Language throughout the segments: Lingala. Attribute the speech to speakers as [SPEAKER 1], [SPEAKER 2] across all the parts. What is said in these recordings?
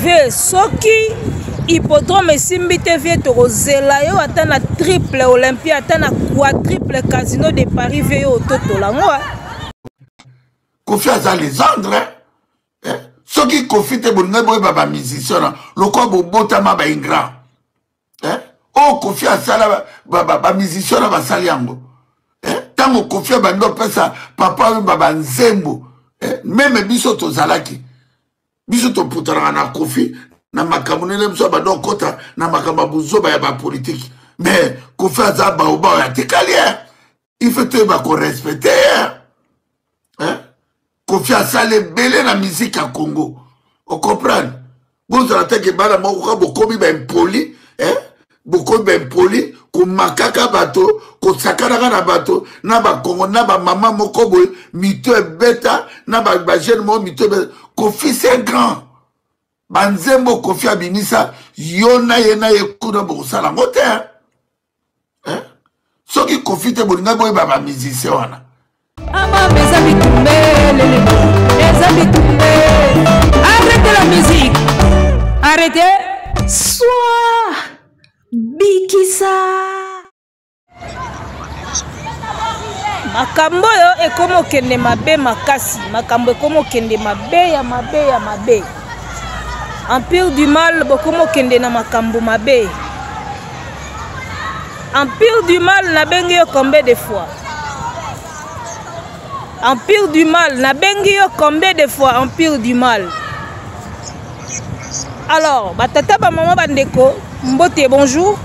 [SPEAKER 1] Vie soki hippodrome esimbi te vie tokozela yo ata na triple olympia ata na quadruple casino de Paris vie yo ototola yango.
[SPEAKER 2] Koffi aza legendre eh? Soki Koffi te bolingai boyeba bamusicien na lokola bobotama baingrat eh? Oyo Koffi asala bamusicien na basali yango ntango eh? Koffi abandi opesa papa Wemba banzembo eh? Meme biso tozalaki biso toputanaka na Koffi na makambo nene biso abandi okota na makambo ya buzoba ya bapolitike, mais Koffi aza baobao ya tikali eh? Il faut toyeba korespecte eh? Koffi asala ebele na musique ya Congo, ocomprendre? Bozala teke bana moko kaka bokomi baimpoli eh? Bokomi baimpoli komakaka bato, kosakanaka na bato na bakongo na bamama moko boye mito ebeta na bajeune moko mito ebeta. Koffi c'est un grand. Banzembo Koffi abimisa, yo na ye na ye kuna bokosala yango te eh? Soki Koffi te bolingai boyeba bamusicien wana.
[SPEAKER 3] Amama eza bitumbe lele eza bitumbe. Arrêtez la musique. Arrêtez.
[SPEAKER 4] Sois bikisa.
[SPEAKER 1] Makambo oyo ekoma okende mabe makasi, makambo ekoma okende mabe ya mabe ya mabe. Empire du mal bokoma okende na makambo mabe. Empire du mal nabengi yo combien de fois? Empire du mal nabengi yo combien de fois? Empire du mal. Alors batata bamama bandeko, mbote, bonjour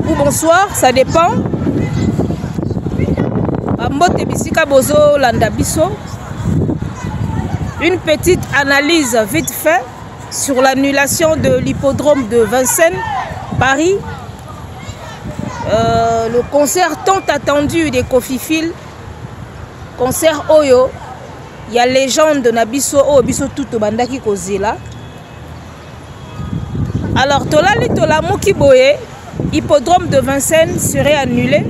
[SPEAKER 1] ou bonsoir, ça dépend. Bambote bisika bozolanda biso. Une petite analyse vite fait sur l'annulation de l'hippodrome de Vincennes, Paris. Le concert tant attendu des Koffiphile, concert oyo ya légende na biso oyo biso tout bandaki kozela. Alors tolali tolamuki boye, hippodrome de Vincennes serait annulé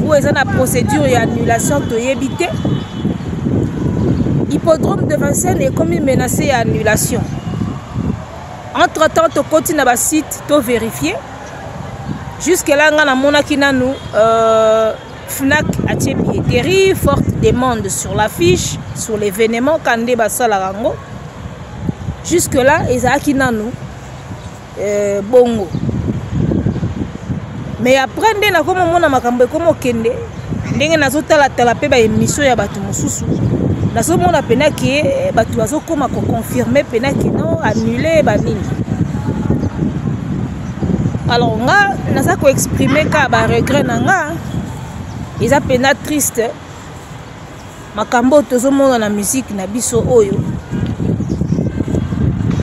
[SPEAKER 1] ou eza na procédure ya annulation toyebi te. Hippodrome de Vincennes ekomi menacé ya annulation. Entre temps tokoti na basite to vérifier. Jusque là nga namonaki nanu Fnac atie billetterie, forte demande sur l'affiche, sur l'événement kande basalaka yango. Jusque là ezalaki nanu bongo. Mais après nde nakomomona makambo ekomokende ndenge nazotalatala mpe baémission ya bato mosusu, nazomona mpena ke bato bazokoma koconfirme mpena ke non, annulé banini. Alors nga naza koexprime kaka baregret na nga, eza mpena triste makambo oyo tozomona na musique na biso oyo.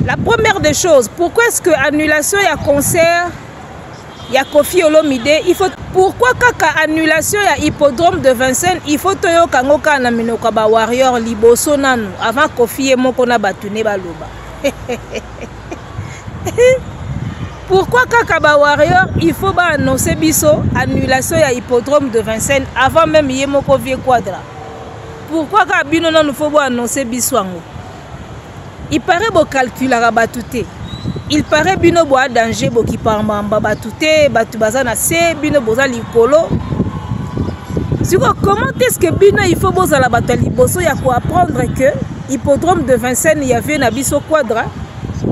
[SPEAKER 1] La première des choses, pourquoi est-ce que annulation ya concert ya Koffi Olomide, il faut pourquoi kaka annulation ya hippodrome de Vincennes il faut toyoka yango kaka na minoko ya ba warrior liboso nanu avant Koffi ye moko na bato ne baloba? Pourquoi kaka ba warrior il faut ba annoncer biso annulation ya hippodrome de Vincennes avant même ye moko vieux Quadra? Pourquoi kaka bino nanu faut bo annoncer biso yango? Il paraît bocalculaka bato te, il paraît bino boa danger, bokipambamba bato te, bato baza na se, bino boza likolo. Sikoyo comment est-ce que bino il faut bozala bato ya liboso ya koapprendre que hippodrome de Vincennes ya vieux na biso Quadra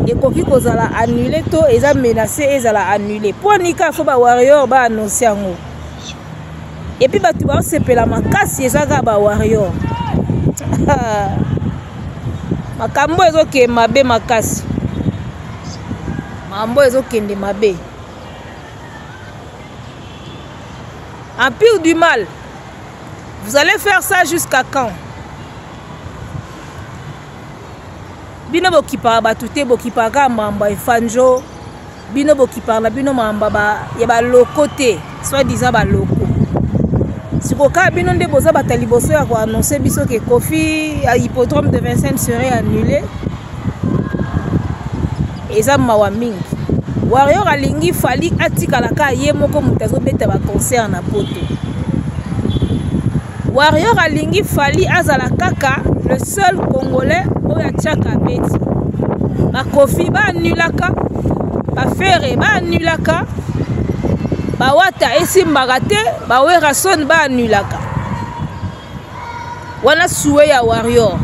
[SPEAKER 1] ekoki kozala annulé to eza menacé ezala annulé? Mpo nika fo ba warrior ba annonce yango, et puis bato baosepela makasi eza kaka ba warrior. Makambo ezokende mabe makasi, makambo ezokende mabe. Empire du mal, vous allez faire ça jusqu'à quand? Bino bokipaka bato te, bokipaka kaka mambo ya efanjo, bino bokipaka na bino mambo ya baloko te, soit disant baloko. Sikoyo kaka bino nde boza bato ya liboso ya koannonce biso ke Koffi ya hippodrome de Vincennes serait annulé. Eza mawa mingi. Warrior alingi Fally atikala kaka ye moko moto azobeta baconcert na poto. Warrior alingi Fally azala kaka le seul congolais oyo atiaka beti. Bakofi baannulaka, baFerre baannulaka, bawata esimbaka te, baWerrason baannulaka. Wana souhait ya warrior.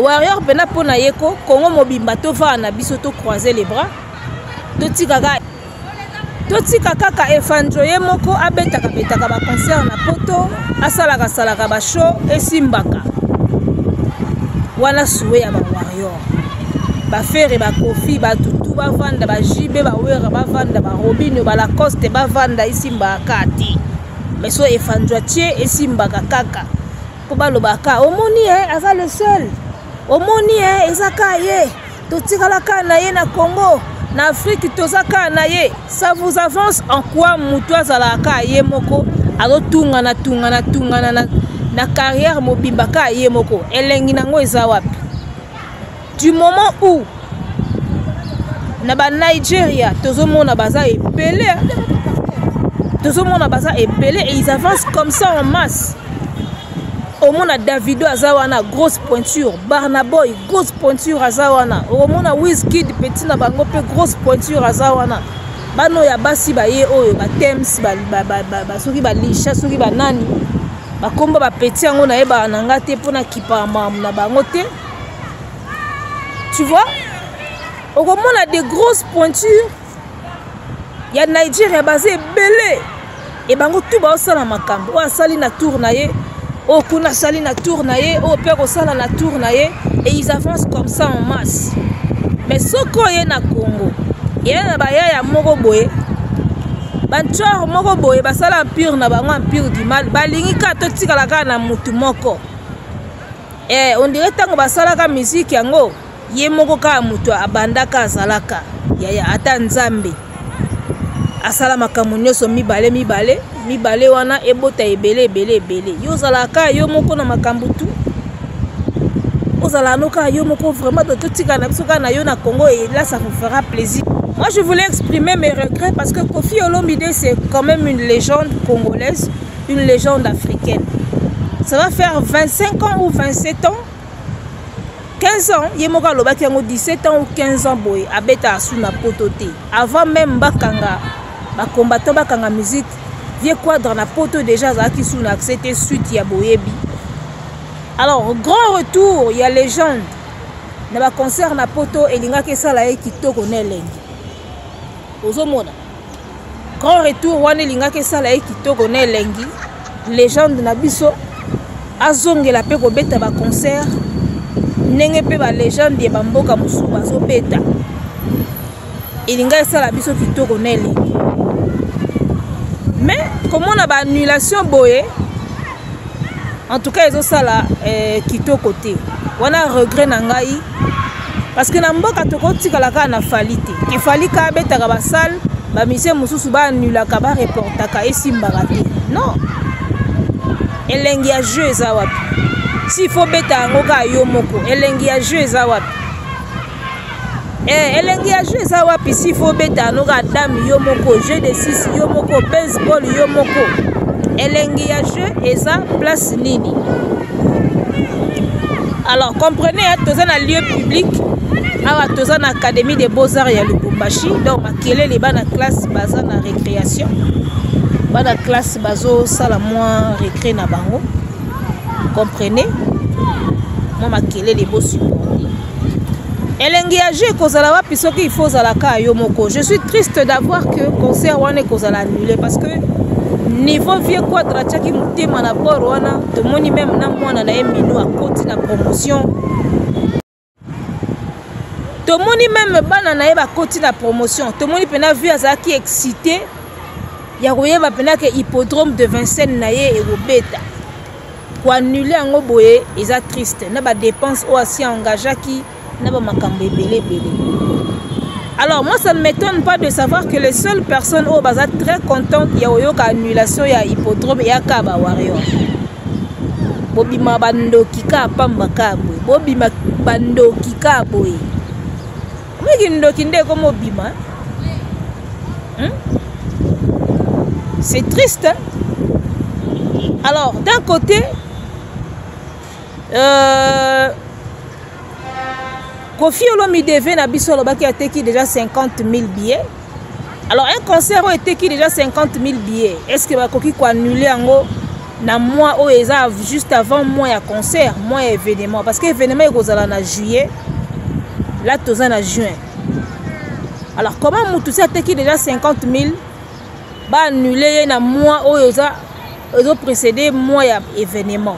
[SPEAKER 1] Warrior mpena mpo na ye ko Congo mobimba tovaa na biso, to croiser les bras, totika kaka Efandjo ye moko abetaka betaka baconcert na poto, asalaka salaka bashow, esimbaka. Wana souhait ya bawarrior. BaFerre, baKofi, batutu bavanda, baJB, baWerra bavanda, baRobinho, baLacoste bavanda, esimbaka te. Mais so Efandjo atie, esimbaka kaka, mpo balobaka: "Omoni, e aza le seul, omoni, e eza ka ye, totikala kaka na ye na Congo, na Afrique toza kaka na ye." Ça vous avance en quoi moto azalaka kaka ye moko, azotungana tungana tungana na carrière mobimba kaka ye moko? Elengi nango eza wapi? Du moment où na baNigeria tozomona baza ebele, tozomona baza ebele et ils avancent comme ça en masse. Omona Davido aza wana, grosse pointure, Burna Boy, grosse pointure, aza wana. Okomona Wizkid, petit na bango mpe, grosse pointure, aza wana. Bana oyo ya basi baye oyo baTems, soki balisha, soki banani, bakomba bapeti yango, nayebaka na nga te mpona kipaka makambo na bango te. Tu vois, okomona des grosses pointures ya Nigeria baza ebele e bango tu baosala makambo. Oyo asali na tour na ye, oyo kuna asali na tour na ye, oyo mpe akosala na tour na ye, et ils avancent comme ça en masse. Mais soki oye na Congo, eya na bayaya moko boye, bantsor moko boye, basala empire na bango, empire du mal. Balingi kaka totikala kaka na mutu moko. On dirait ntango basalaka musique yango, ye moko kaka moto abandaka, azalaka yaya. Ata Nzambe asala makambo nyonso mibale mibale mibale wana, ebota ebele ebele ebele. Yo ozalaka kaka yo moko na makambo tu, ozalaka no kaka yo moko. Vraiment, do totikala na biso kaka na yo na Congo et là, ça vous fera plaisir. Moi, je voulais exprimer mes regrets parce que Koffi Olomide, c'est quand même une légende congolaise, une légende africaine. Ça va faire 25 ans ou 27 ans, 15 ans, ye moko alobaki yango, 17 ans ou 15 ans boye abeta asu na poto te. Avant même bakanga bacombattant, bakanga musique, vieux Quadra na poto déjà azalaki su na accès te, suite ya boyebi. Alors, grand retour ya légende na baconcert na poto elingaki esala ye kitoko na elengi. Ozomona, grand retour wana elingaki esala ye kitoko na elengi. Légende na biso azongela mpe kobeta baconcert ndenge mpe balégende ya bamboka mosusu bazobeta, elinga esala biso kitoko na elengi. Mais komona baannulation boye, en tout cas ezosala kitoko te. Wana regret na ngai, parce que na mboka tokotikala kaka na Fally te, ke Fally kaka abetaka basale, bamusicien mosusu baannulaka, bareportaka, esimbaka te. Non, elengi ya jeu eza wapi si faut beta yango kaka yo moko? Elengi ya jeu eza wapi? Elengi ya jeu eza wapi si faut beta yango kaka dame yo moko, jeu de 6 yo moko, baseball yo moko? Elengi ya jeu eza place nini? Alors comprenez, hein, toza na lieu public awa, toza na Académie des Beaux-Arts ya Lubumbashi. Donc makelele, bana classe baza na récréation, bana classe bazosala mwa récré na bango. Comprenez mwa makelele, bosupporte. Elengi ya jeu ekozala wapi soki il faut ozala kaka yo moko? Je suis triste d'avoir que concert wana ekozala annulé, parce que niveau vieux Quadra atiaki motema na bord wana, tomoni même na mwana na ye Mino akoti na promotion, tomoni même bana na ye bakoti na promotion, tomoni mpena vieux azalaki excité ya koyeba mpena ke hippodrome de Vincennes na ye ekobeta. Koannuler yango boye eza triste, na badépense oyo asi engageaki na bamakambo ebele ebele. Alors moi, ça ne m'étonne pas de savoir que les seules personnes oyo baza très contentes ya koyoka annulation ya hippodrome eyaka bawarrior. Bobima bandoki kaka pamba kaka boye, bobima bandoki kaka boye. Mingi ndoki nde ekoma obima, C'est triste, hein? Alors d'un côté, Koffi Olomide ve na biso alobaki ateki déjà 50 000 billets. Alors un concert oyo eteki déjà 50 000 billets, est-ce que bakoki koannule yango na mois oyo eza juste avant mois ya concert, mois ya événement, parce que événement ekozala na juillet, là toza na juin. Alors comment mutu si ateki déjà 50 000 baannule ye na mois oyo eza ezoprécéder mois ya événement?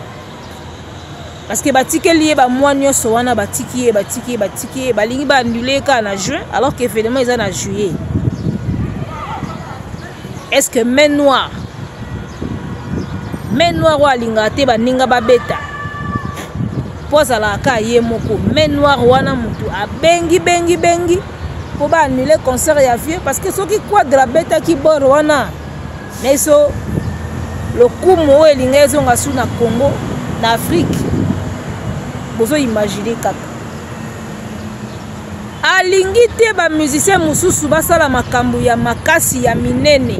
[SPEAKER 1] Parce que batikeli ye bamoi nyonso wana, batiki ye, batiki ye, batiki ye, balingi baannule ye kaka na juin alors que événement eza na juillet. Est ce que main noire, main noire oyo alingaka te baninga babeta mpo azalaka kaka ye moko, main noire wana motu abengi bengi bengi mpo baannule concert ya vieux? Parce que soki Quadra abetaki bor wana na eso, lokumu oyo elingi ezonga su na Congo, na Afrique. Bozoimagine kaka, alingi te bamusicien mosusu basala makambo ya makasi ya minene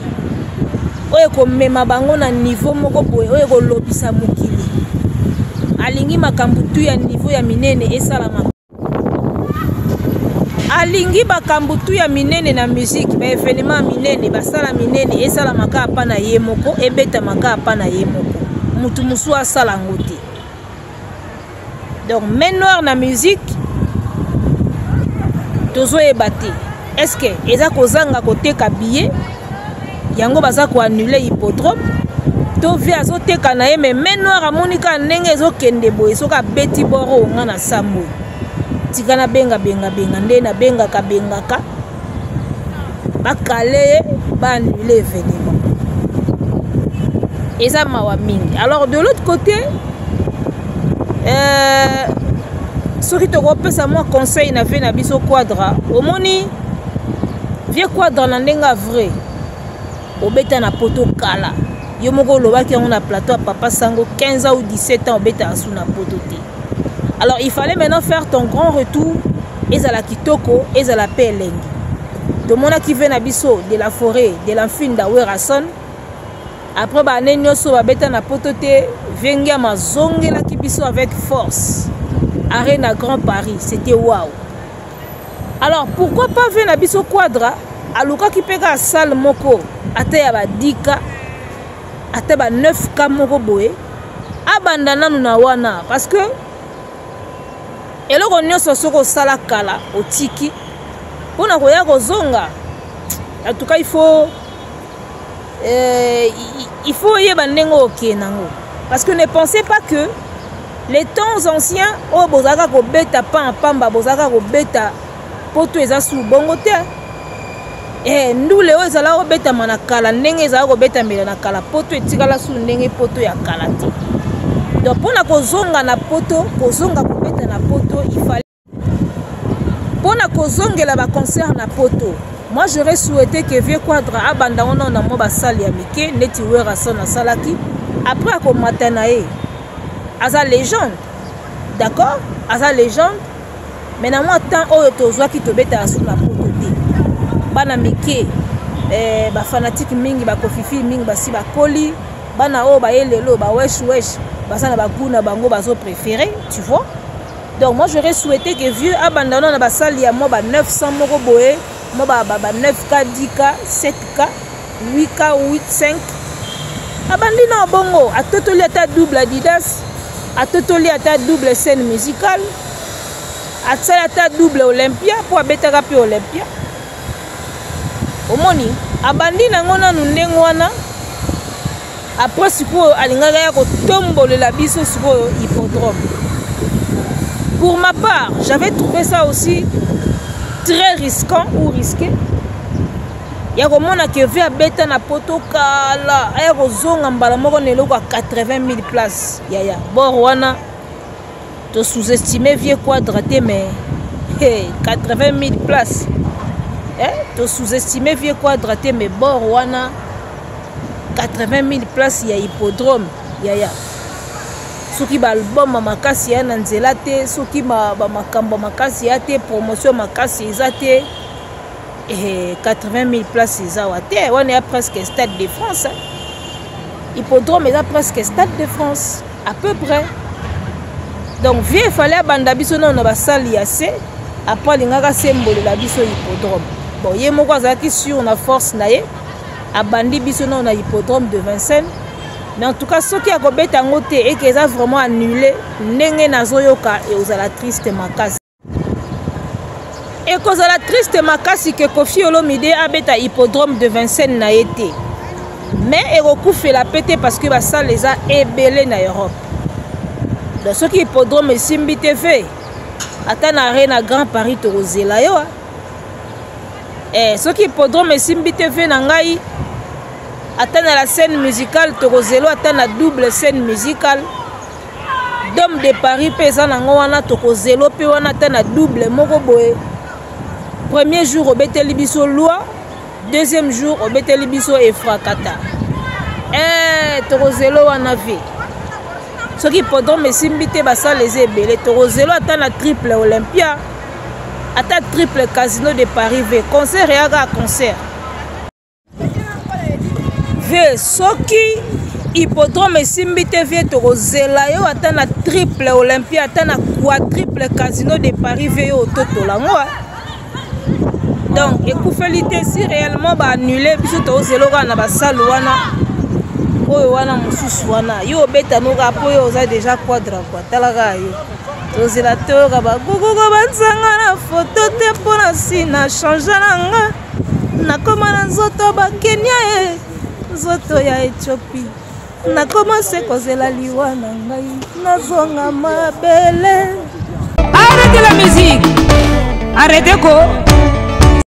[SPEAKER 1] oyo ekomema bango na niveau moko boye oyo ekolobisa mokili. Alingi makambo tu ya niveau ya minene esalama, alingi makambo tu ya minene na musique, baévénement ya minene, basala minene esalamaka apa na ye moko, ebetamaka apa na ye moko, mutu mosusu asala yango te. Donc main noire na musique tozoyeba te, est ce que eza kozanga koteka billet yango baza koannule hippodrome, to vieux azoteka na ye, mais main noire amoni kaka ndenge ezokende boye, soki abeti boro nga na sambo, tika nabenga benga benga nde nabengaka bengaka, bakale ye, baannule événement. Eza mawa mingi. Alors de l'autre côté, soki tokopesa mwa conseil na vieux na biso Quadra, omoni vieux Quadra, na ndenge ya vrai, obeta na poto kala, yo moko olobaki yango na plateau ya Papa Sango, 15 ans ou 17 ans obetaka su na poto te. Alors il fallait maintenant faire ton grand retour, ezala kitoko, ezala mpe elengi. Tomonaki vieux na biso de la forêt, de la mfinda, Werason, après baane nyonso babeta na poto te, vieux Ngiama azongelaki biso avec force, Arena Grand Paris, c'était wow. Alors pourquoi pas vieux na biso Quadra alukaki mpe kaka salle moko, ata ya ba 10K, ata ba 9K moko boye, abanda nanu na wana? Parce que eloko nyonso soki osala kala, otiki mpona koya kozonga, en tout cas il faut oyeba ndenge okende nango. Parce que ne pensez pas que les temps anciens oyo bozalaka kobeta pa pamba, bozalaka kobeta poto, eza su bongo te. Ndule oyo ezalaka kobetama na kala, ndenge ezalaka kobetamela na kala, poto etikala su ndenge poto ya kala te. Donc mpona kozonga na poto, kozonga kobeta na poto, il fallait mpona kozongela baconcert na poto, moi j'aurais souhaité que vieux Quadra abanda ngo na mwa basali ya mike neti Werason asalaki, après akomata na ye. Aza légende, d'accord, aza légende, mais na mwa temps oyo tozwaki, tobetaka su na poto te. Bana mike, bafanatike mingi, bakofifi mingi basi bakoli. Bana oyo baye lelo, bawesh wesh, baza na bagoût na bango bazopréféré, tu vois. Donc moi j'aurais souhaité que vieux abanda na basali ya mwa ba 900 moko boye, mwa ba 9K, 10K, 7K, 8K, 8, 5, abandi na bongo, atotoli ata double Adidas, atotoli ata double scène musicale, asali ata double Olympia, mpo abetaka mpe Olympia. Omoni, abandi nango nanu ndenge wana, après sikoyo alingaka ya kotombolela biso sikoyo hippodrome. Pour ma part, j'avais trouvé ça aussi très risquant ou risqué ya komona ke vieux abeta na poto kala, aya kozonga mbala moko na eloko ya 80 000 place. Yaya, bor wana to sous-estime vieux Quadra te, mais hey, 80 000 place, to sous-estime vieux Quadra te, mais bor wana 80 000 place ya hippodrome, yaya, soki baalbum ya makasi ya na nzela te, soki bamakambo ya makasi ya te, promotion makasi eza te, 80 000 place eza wa te. Wana ya presque Stade de France, hein. Hippodrome eza presque Stade de France à peu près. Donc vieux fallait abanda biso nano na basali ya se. Après alingaka asembolela biso hippodrome. Bon, ye moko azalaki sur na force na ye, abandi biso nao na hippodrome de Vincennes. Mais en tout cas soki akobeta yango te eke eza vraiment annulé, ndenge nazoyoka ekozala triste makasi. Ekozala triste makasi ke Koffi Olomide abeta hippodrome de Vincennes na ye te. Mais ekokufela pe te parce que ba salle eza ebele na Europe. Donc soki hippodrome esimbi te ve ata na arena Grand Paris tokozela yo. Eh, soki hippodrome esimbi te ve na ngai ata na la scène musicale tokozelo ata na double scène musicale. Dome de Paris mpe eza nango wana tokozelo mpe wana ata na double moko boye. Premier jour obeteli biso loi, deuxième jour obeteli biso efrakata. Eh, tokozelo wana ve. Soki hippodrome esimbi te basala eza ebele, tokozelo ata na triple Olympia, ata triple Casino de Paris ve. Concert eyaka concert. Ve soki hippodrome esimbi te vie tokozela yo ata na triple Olympia, ata na quadruple Casino de Paris ve yo ototola ngo. Donc ekufeli te si réellement ba annuler biso tokozela kaka na basalle wana oyo wana mosusu wana yo obeta noka po yo oza déjà quadra quoi, tala kaka yo tozela toyoka bagogogo banzanga na foto te mpo na si na change na nga nakoma na nzoto ba Kenya e nzoto ya Ethiopie nakoma se kozela liwa na ngai nazonga mabele.
[SPEAKER 3] Arrêtez la musique, arrêtez ko.